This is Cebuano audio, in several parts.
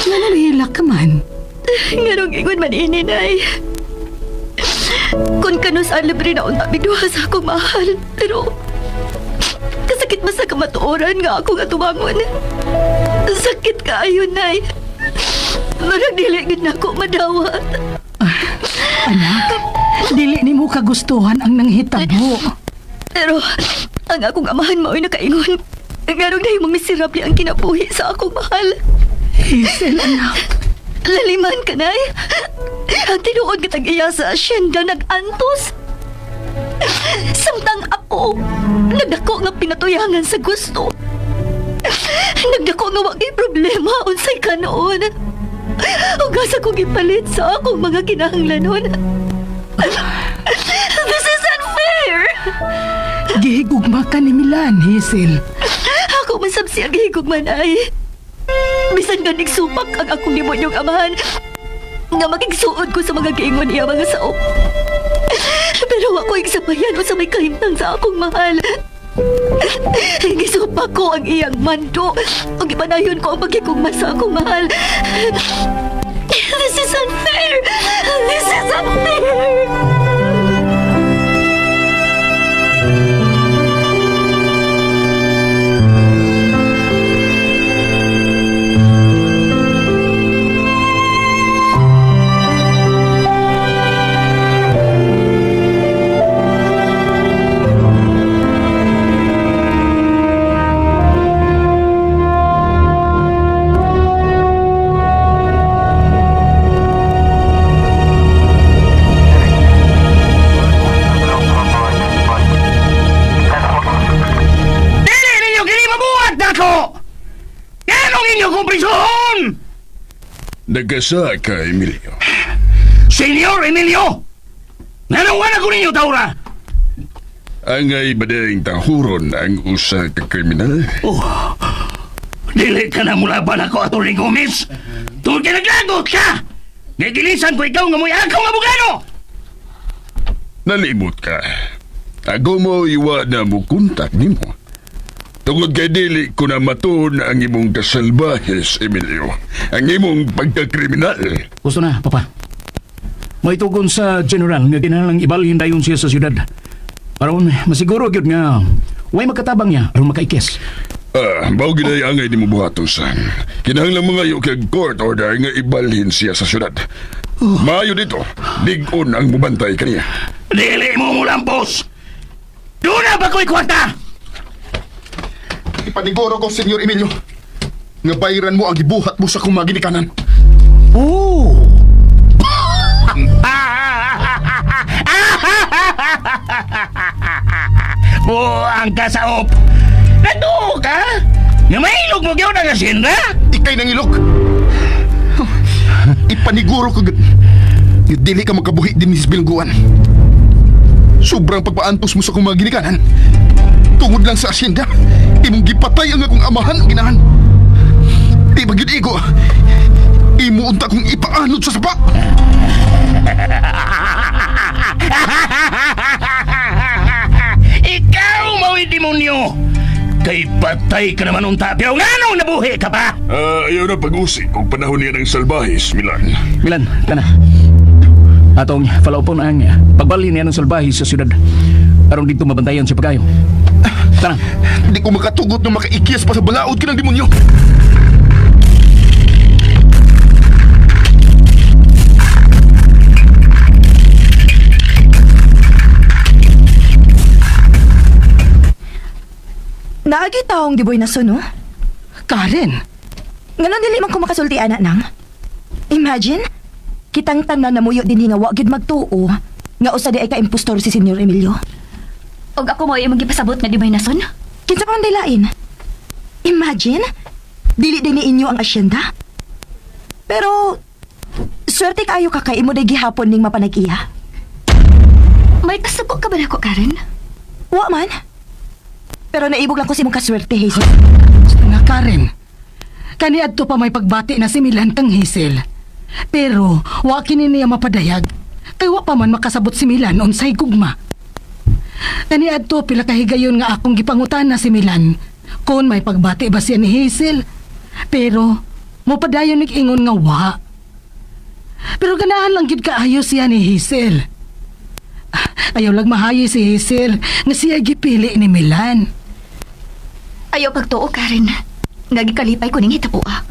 Nga nahilak ka man. Nganong ingon man ini, Nay. Kung kanus libre na unta bigduha sa akong mahal. Pero kasakit man sa kamatuoran nga ako nga tumangon. Sakit kaayo, Nay. Marag dili gid nako madawat. Anak, dili nimo kagustuhan ang nanghitabo. Pero ang akong amahan mao'y nakaingon. Nganong dahil miserable ang kinabuhi sa akong mahal. Hazel, anak. Laliman ka, Nay. Ang tinuod nga tag-iya sa asyenda nag-antos. Samtang ako, nagdako nga pinatuyangan sa gusto. Nagdako nga wagay problema unsay kanoon. Ug asa ko gipalit sa akong mga kinahanglanon. This is unfair! Gihigugma ka ni Milan, Hazel. Ako man sab siya gihigugma, Nay. Bisan ganig supak ang akong demonyong amahan nga makigsuod ko sa mga giingon niya mga saop. Pero ako igsabayan o sa may kahimtang sa akong mahal. Gisupak ko ang iyang mando ug ipanayon ko ang paghigugma sa akong mahal. This is unfair! This is unfair! Dili ninyo kini mabuhat nako! Ganong inyo kong prisuhon! Nagkasa ka, Emilio. Senyor Emilio! Nganong wala ko ninyo taura? Angay badayng tahuron ang usa ka kriminal? Oh, dili ka na mulaban ako, Atty. Gomez. Tungod kay naglagot ka! Gigilisan ko ikaw nga mo'y akong abogado! Nalimot ka. Ako mo iwa na mo kontak nimo. Tungod kay dili ko na matuon ang imong kasalbahes, Emilio. Ang imong pagkakriminal. Gusto na, Papa. May tugon sa general nga kinahanglang ibalhin dayon siya sa syudad. Aron masiguro gyud nga way makatabang niya aron makaikis. Ah, mao ginay angay nimo buhaton san. Kinahanglan mga iyo kag court order nga ibalhin siya sa syudad. Maayo dito. Dig-on ang mubantay kaniya. Dili mo mulampos! Doon na ba ko'y kwarta? Ipaniguro ko, Senyor Emilio, nga bayran mo ang gibuhat mo sa akong mga ginikanan. Oh! Buang ka sa op! Natuo ka? Nga mailog mo gyud ang asinda? Ikay nang ilok. Ipaniguro ko, gud nga dili ka makabuhi din sa bilangguan. Sobrang pagpaantos mo sa akong mga ginikanan. Tungod lang sa asyenda, imong gipatay ang akong amahan o ginahan. Di ba gyud igo? Imo unta kong ipaanod sa sapa. Ikaw mao'y demonyo! Kay patay ka naman unta, pero nganong nabuhi ka pa? Ah, ayaw na pag-usik kung panahon niya ng salbahes, Milan. Milan, tana. Atong falawpon ang pagbalhin niya ng salbahe sa syudad. Aron dito mabantayan siya pagayo. Tara. Di ko makatugot na makaikiyas pa sa balaod ka ng demonyo. Naagi taong di boy na suno. Karen, Nganon dili man ko makasulti ana nang. Imagine, kitang tanan na muyo din nga wa gyud magtuo nga usa di ay ka-impostor si Senyor Emilio. Og ako mo imong gipasabot nga di may nason? Kinsa pa man dilain? Imagine, dili din ni inyo ang asyenda. Pero swerte kaayo ka kay imo day gihapon ning mapanag-iya. May kasuko ka ba nako, Karen? Wa man. Pero naibog lang ko sa imong kaswerte, Hazel. nga Karen. Kaniadto pa may pagbati na si Milan kang Hazel. Pero wa kini niya mapadayag. Kay wa pa man makasabot si Milan unsay gugma. Kaniadto pila ka higayon nga akong gipangutana si Milan kung may pagbati ba siya ni Hazel. Pero Mopadayon nig ingon nga wa. Pero ganahan lang gyud kaayo siya ni Hazel. Ayaw lang mahayi si Hazel nga siya gipili ni Milan. Ayaw pagtuo, Karen. Nga gikalipay ko ning hitapoa.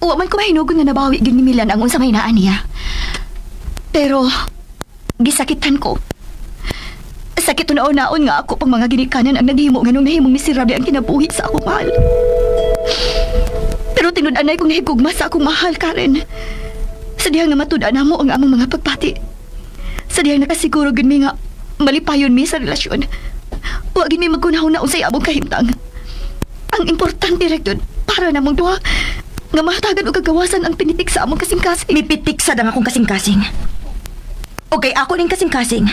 Wa man ko mahinugon nga nabawi gyud ni Milan ang unsa may naa niya. Pero gisakitan ko. Sakit naon-naon nga ako pang mga ginikanan ang naghimo nganong nahimong miserable ang kinabuhi sa akong mahal. Pero tinud-anay kong nahigugma sa akong mahal, Karen. Sa dihang nga matud-an namo ang among mga pagpati. Sa dihang nakasiguro gyud mi nga malipayon mi sa relasyon. Wa gyud mi magkunahuna unsay among kahimtang. Ang importante ra gyud para namong duha nga mahatagan og kagawasan ang pinitik sa among kasing-kasing. Mipitik sad ang akong kasing-kasing. Okay, ako ning kasing-kasing.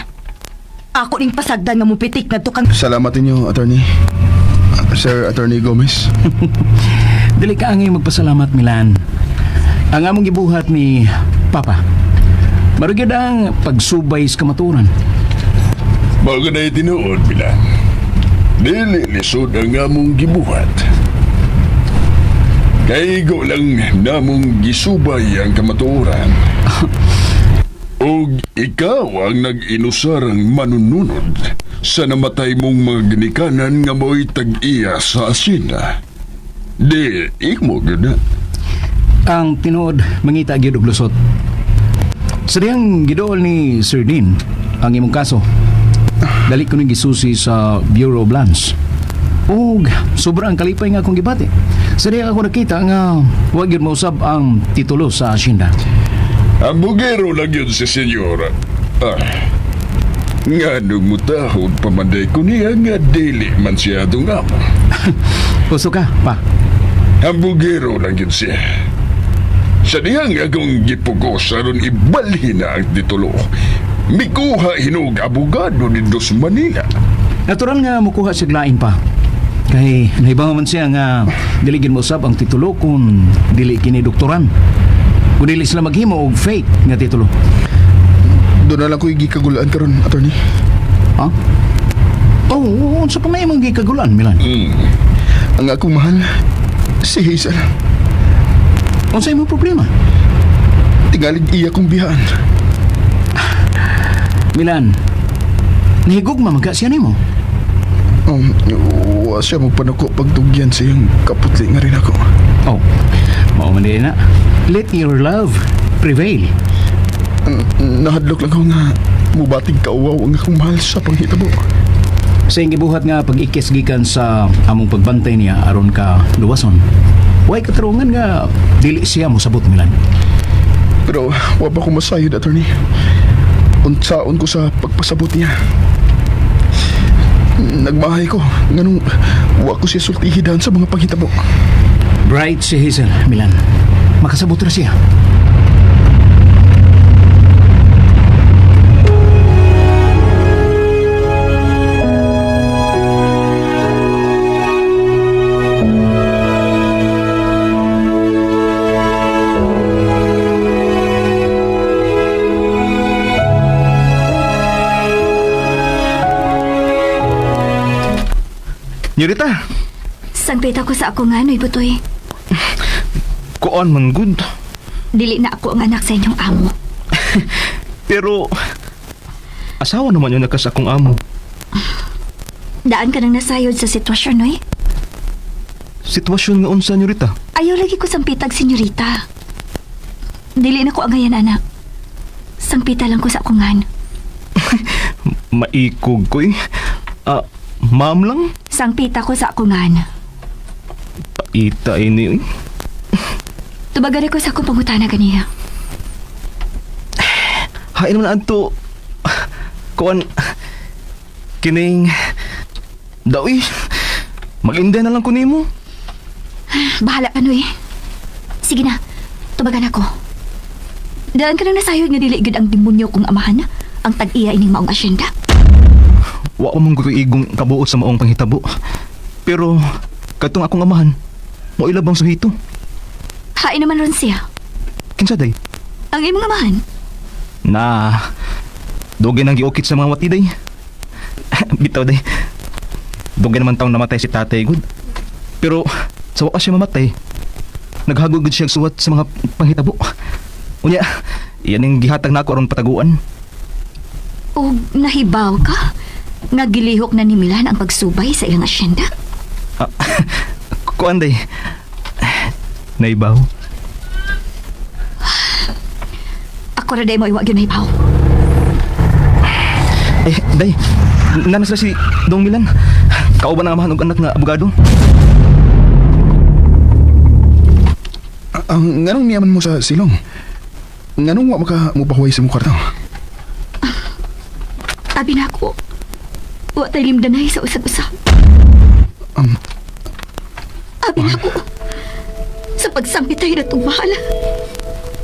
Ako ning pasagdan nga mupitik ngadto kang Salamat ninyo, attorney. Sir Attorney Gomez. Dili ka angay magpasalamat, Milan. Ang among gibuhat ni Papa. Marugid ang pagsubay sa kamaturan. Mao na tinuod, Milan. Dili lisod ang among gibuhat. Kaigo lang namong gisubay ang kamatuoran. Og ikaw ang nag-inusarang manununod sa namatay mong mga ginikanan nga mo'y tag-iya sa asinda. Di, imo gyud na. Ang tinuod mangita gyud og lusot. Sa dihang gidool ni Sir Dean ang imong kaso. Dali ko ning gisusi sa Bureau of Lands. Ug sobra ang kalipay nga akong gibati. Sa diha ako nakita nga wa gyud mausab ang titulo sa asyenda. Ang bugero lang yun si senyora. Ah, nga nung mutahod pamanday ko niya nga dili man siya atong amo. Gusto ka, pa. Ang bugero lang yun siya. Sa dihang akong gipugos aron ibalhin na ang titulo. Mikuha hinog abogado ni Dos Manila. Natural nga mukuha siya lain pa. Kay nahibaw man siya nga dili gid mausab ang titulo kung dili kini doktoran. Kung dili sila maghimo og fake nga titulo. Doon na lang ko'y gikagulaan karon, attorney. Ha? Oh, unsa pa may imong gikagulan, Milan? Ang akong mahal, si Hazel. Unsa imong problema? Tingalig iya kong bihaan. Milan, nahigugma man ka siya nimo. Wa siya magpanako pagdugyan sa iyang kaputli nga rin ako. Oh, mao man din na. Let your love prevail. Nahadlok lang ako nga mubatig kauwaw ang akong mahal sa panghitabo. Sa iyang gibuhat nga pag-ikis gikan sa among pagbantay niya aron ka luwason. Way katarungan nga dili siya mosabot, Milan. Pero wa pa ko masayod, attorney. Unsaon ko sa pagpasabot niya. Nagmahay ko, nganong wa ko siya sultihidan sa mga panghitabo. Bright si Hazel, Milan. Makasabot ra siya. Nyorita, Sangpit ako sa ako nga noy butoy. kuan man good. Dili na ako ang anak sa inyong amo. Pero, asawa naman yun nakas akong amo. Daan ka nang nasayod sa sitwasyon, noy. Sitwasyon nga unsa, Nyorita. Ayaw lagi ko sampitag, senyorita. Dili na ko angayan, anak. Sangpita lang ko sa akungan. Maikog ko eh. Ah, ma'am lang? Sangpita ko sa akungan. Paita ini eh. Tubagan ko sa akong pangutana ganiya. Hain naman adto. Kuan, kining, daw eh. Mag-inday na lang ko nimo. Bahala ka, Noy. Sige na, tubagan ako. Daan ka nang nasayod nga dili gyud ang demonyo kong amahan, ang tag-iya ining maong asyenda. Wa pa man ko igong kabuot sa maong panghitabo. Pero, katong akong amahan, mo ilabang suhito. Hain naman ron siya. Kinsa day? Ang imong amahan, Na, dugay nang giukit sa mga wati day. Bitaw day. Dugay naman taong namatay si tatay good. Pero sa wakas siya mamatay, Naghagod gud siya suwat sa mga panghitabo. Unya, iyan ang gihatag nako aron pataguan. O nahibaw ka? Nga gilihok na ni Milan ang pagsubay sa ilang asyenda? Ah, kuan day. Naibaw. Ako ra day mo iwa gyud nahibaw. Ay, day. Nanas na si Dong Milan. Kauban ang amahan og anak nga abogado. Ang nganong niyaman mo sa silong? Nganong wa maka mupahuway sa mong kwarta? Abi na ako. Wa tay limdanay sa usag-usa. Abi na ako. Sa pagsampitay na itong mahal.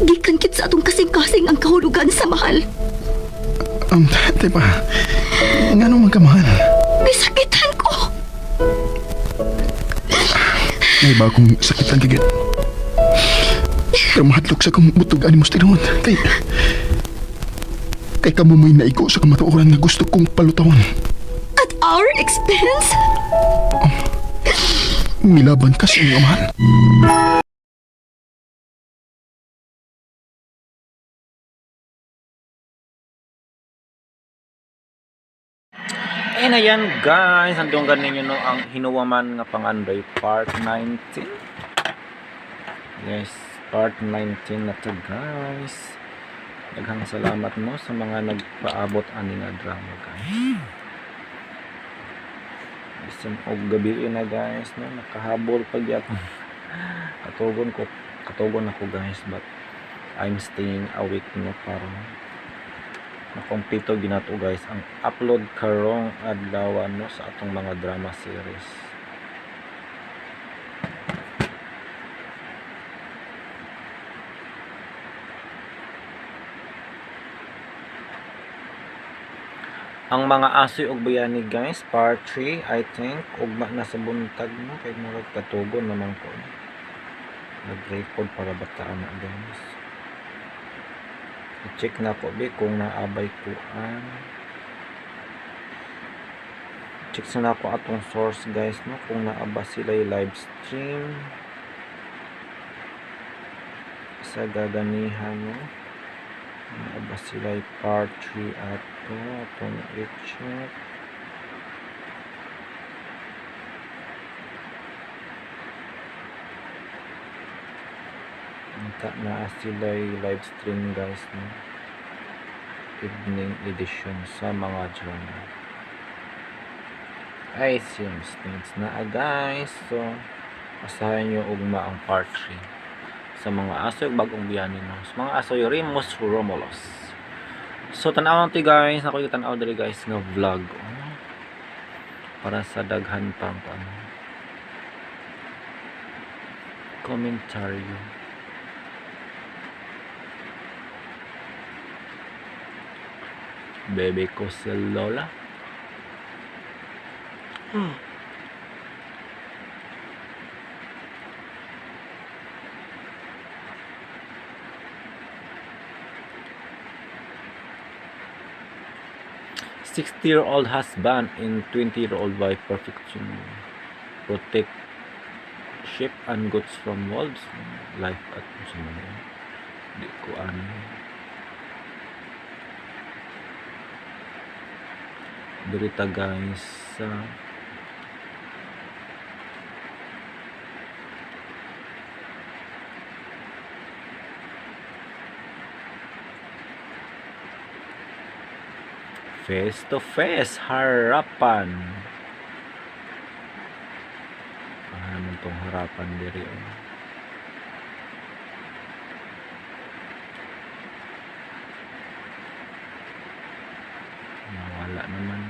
Gikan kit sa atong kasing-kasing ang kahulugan sa mahal. Tay pa, nganong man ka mahal? Gisakitan ko. Ay ba akong sakitan kagit? Pero mahadlok sa kong butog animos tinuod. Kay kamo mo'y naigo sa kamatuoran nga gusto kong palutawan. At our expense? Milaban ka sa iyong amahan. And ayan guys, andong ninyo no ang hinuwaman nga pangandoy part 19. Yes, part 19 na to guys. Daghang salamat no sa mga nagpaabot ani nga drama guys. Bisan og gabi na guys no, nakahabol pag gyapon. Katugon ko, katugon ako guys, but I'm staying awake no para nakumpleto ginato guys ang upload karong adlaw no sa atong mga drama series. Ang mga asoy og bayani guys, part 3 I think ugma na sa buntag no kay murag katugon naman ko. Nag-record para bataan na guys. I-check na ko be kung naabay kuan. Check sa na ko atong source guys no kung naaba sila yung live stream sa gaganihan no. Naaba sila yung part 3 ato atong i-check. Unta naa sila yung live stream guys no. Evening edition sa mga drama. Ay, seems needs na guys. So, asahan nyo ugma ang part 3 sa mga asoy ug bagong biyani no. Sa mga asoy Remus Romulus. So, tan-aw ti guys, ako yung tan-aw diri guys nga vlog. Oh. Para sa daghan pang ano komentaryo. Bebe ko si Lola. 60-year-old husband and 20-year-old wife perfect protect sheep and goats from wolves. Life at sa mga di ko ano dirita guys sa face to face harapan. Ano naman tong harapan diri oh. Nawala naman.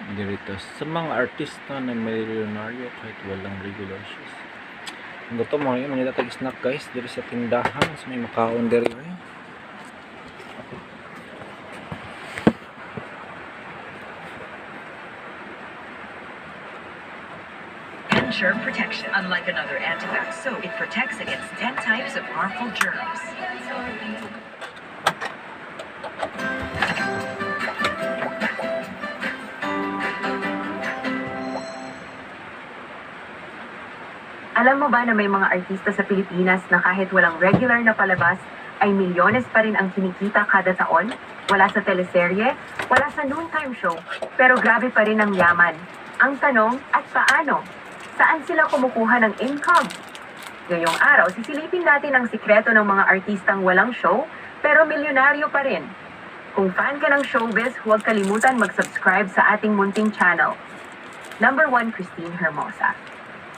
Dirito sa mga artista na milyonaryo kahit walang regular shows. Ang gusto mo ngayon, mangita tag snack guys diri sa tindahan sa may makaon diri eh. And germ protection. Unlike another antivax soap, it protects against 10 types of harmful germs. Alam mo ba na may mga artista sa Pilipinas na kahit walang regular na palabas, ay milyones pa rin ang kinikita kada taon? Wala sa teleserye, wala sa noontime show, pero grabe pa rin ang yaman. Ang tanong, at paano? Saan sila kumukuha ng income? Ngayong araw, sisilipin natin ang sikreto ng mga artistang walang show, pero milyonaryo pa rin. Kung fan ka ng showbiz, huwag kalimutan mag-subscribe sa ating munting channel. Number 1, Christine Hermosa.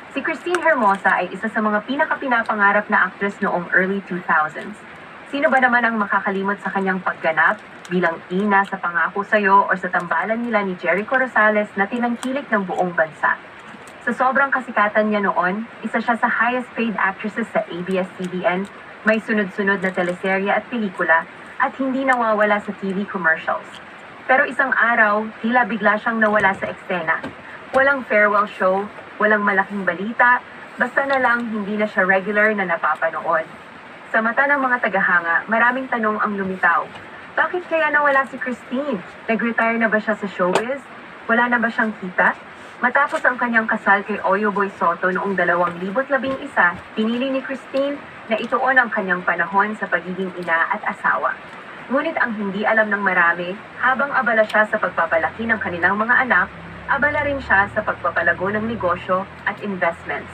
Si Christine Hermosa ay isa sa mga pinakapinapangarap na actress noong early 2000s. Sino ba naman ang makakalimot sa kanyang pagganap bilang ina sa Pangako Sa'yo o sa tambalan nila ni Jericho Rosales na tinangkilik ng buong bansa? Sa sobrang kasikatan niya noon, isa siya sa highest paid actresses sa ABS-CBN, may sunod-sunod na teleserye at pelikula, at hindi nawawala sa TV commercials. Pero isang araw, tila bigla siyang nawala sa eksena. Walang farewell show, walang malaking balita, basta na lang hindi na siya regular na napapanood. Sa mata ng mga tagahanga, maraming tanong ang lumitaw. Bakit kaya nawala si Christine? Nag-retire na ba siya sa showbiz? Wala na ba siyang kita? Matapos ang kanyang kasal kay Oyo Boy Soto noong 2011, pinili ni Christine na ituon ang kanyang panahon sa pagiging ina at asawa. Ngunit ang hindi alam ng marami, habang abala siya sa pagpapalaki ng kanilang mga anak, abala rin siya sa pagpapalago ng negosyo at investments.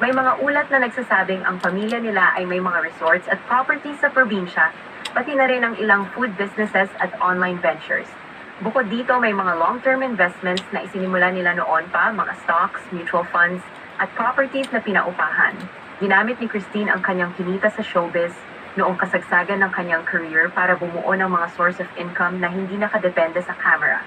May mga ulat na nagsasabing ang pamilya nila ay may mga resorts at properties sa probinsya, pati na rin ang ilang food businesses at online ventures. Bukod dito, may mga long-term investments na isinimula nila noon pa, mga stocks, mutual funds, at properties na pinaupahan. Ginamit ni Christine ang kanyang kinita sa showbiz noong kasagsagan ng kanyang career para bumuo ng mga source of income na hindi nakadepende sa camera.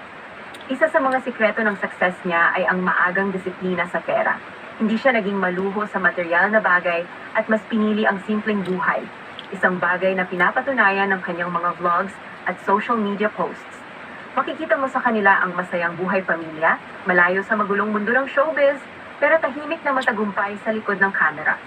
Isa sa mga sikreto ng success niya ay ang maagang disiplina sa pera. Hindi siya naging maluho sa materyal na bagay at mas pinili ang simpleng buhay. Isang bagay na pinapatunayan ng kanyang mga vlogs at social media posts. Makikita mo sa kanila ang masayang buhay pamilya, malayo sa magulong mundo ng showbiz, pero tahimik na matagumpay sa likod ng kamera.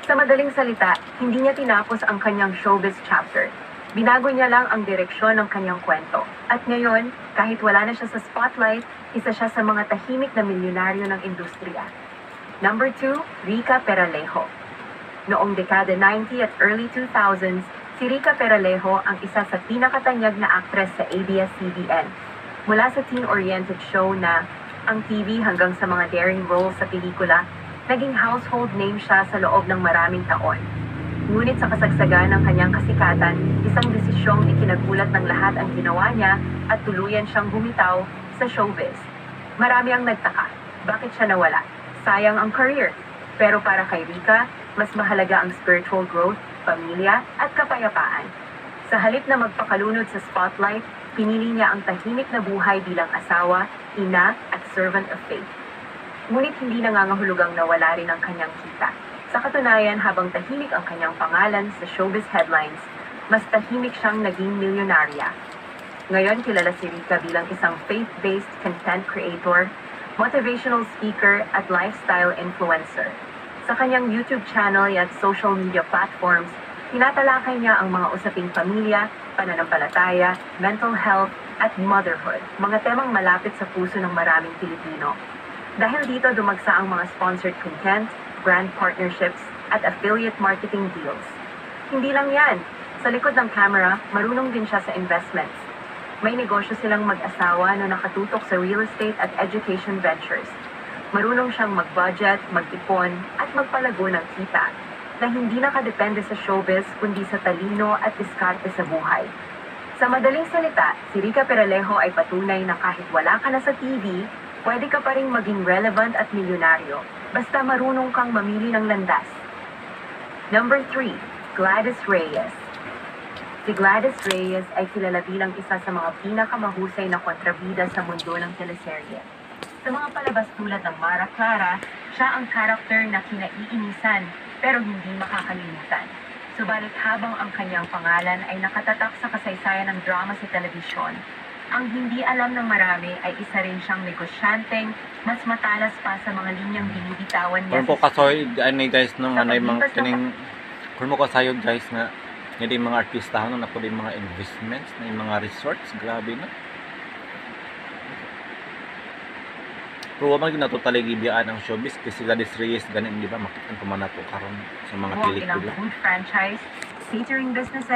Sa madaling salita, hindi niya tinapos ang kanyang showbiz chapter. Binago niya lang ang direksyon ng kanyang kwento. At ngayon, kahit wala na siya sa spotlight, isa siya sa mga tahimik na milyonaryo ng industriya. Number 2, Rica Peralejo. Noong dekada 90 at early 2000s, si Rica Peralejo ang isa sa pinakatanyag na actress sa ABS-CBN. Mula sa teen-oriented show na Ang TV hanggang sa mga daring roles sa pelikula, naging household name siya sa loob ng maraming taon. Ngunit sa kasagsagan ng kanyang kasikatan, isang desisyong ikinagulat ng lahat ang ginawa niya at tuluyan siyang bumitaw sa showbiz. Marami ang nagtaka, bakit siya nawala? Sayang ang career. Pero para kay Rica, mas mahalaga ang spiritual growth, pamilya, at kapayapaan. Sa halip na magpakalunod sa spotlight, pinili niya ang tahimik na buhay bilang asawa, ina, at servant of faith. Ngunit hindi nangangahulugang nawala rin ang kanyang kita. Sa katunayan, habang tahimik ang kanyang pangalan sa showbiz headlines, mas tahimik siyang naging milyonarya. Ngayon, kilala si Rica bilang isang faith-based content creator, motivational speaker, at lifestyle influencer. Sa kanyang YouTube channel at social media platforms, tinatalakay niya ang mga usaping pamilya, pananampalataya, mental health, at motherhood, mga temang malapit sa puso ng maraming Pilipino. Dahil dito, dumagsa ang mga sponsored content, brand partnerships, at affiliate marketing deals. Hindi lang yan. Sa likod ng camera, marunong din siya sa investments. May negosyo silang mag-asawa na nakatutok sa real estate at education ventures. Marunong siyang mag-budget, mag-ipon, at magpalago ng kita na hindi nakadepende sa showbiz kundi sa talino at diskarte sa buhay. Sa madaling salita, si Rica Peralejo ay patunay na kahit wala ka na sa TV, pwede ka pa rin maging relevant at milyonaryo basta marunong kang mamili ng landas. Number 3, Gladys Reyes. Si Gladys Reyes ay kilala bilang isa sa mga pinakamahusay na kontrabida sa mundo ng teleserye. Sa mga palabas tulad ng Mara Clara, siya ang karakter na kinaiinisan pero hindi makakalimutan. Subalit habang ang kanyang pangalan ay nakatatak sa kasaysayan ng drama sa telebisyon, ang hindi alam ng marami ay isa rin siyang negosyanteng mas matalas pa sa mga linyang binibitawan niya Kung po sa kasoy, ano guys, no, Sa ano yung mga paglipas ng kining, kung mo kasayod guys nga, nga yung mga artista no, na po yung mga investments, na yung mga resorts, grabe na. Pero wa man gyud nato totally gibiyaan ang showbiz kasi Gladys Reyes ganin, di ba, makita pa man nato karon sa mga ang ilang pelikula. food franchise, catering businesses,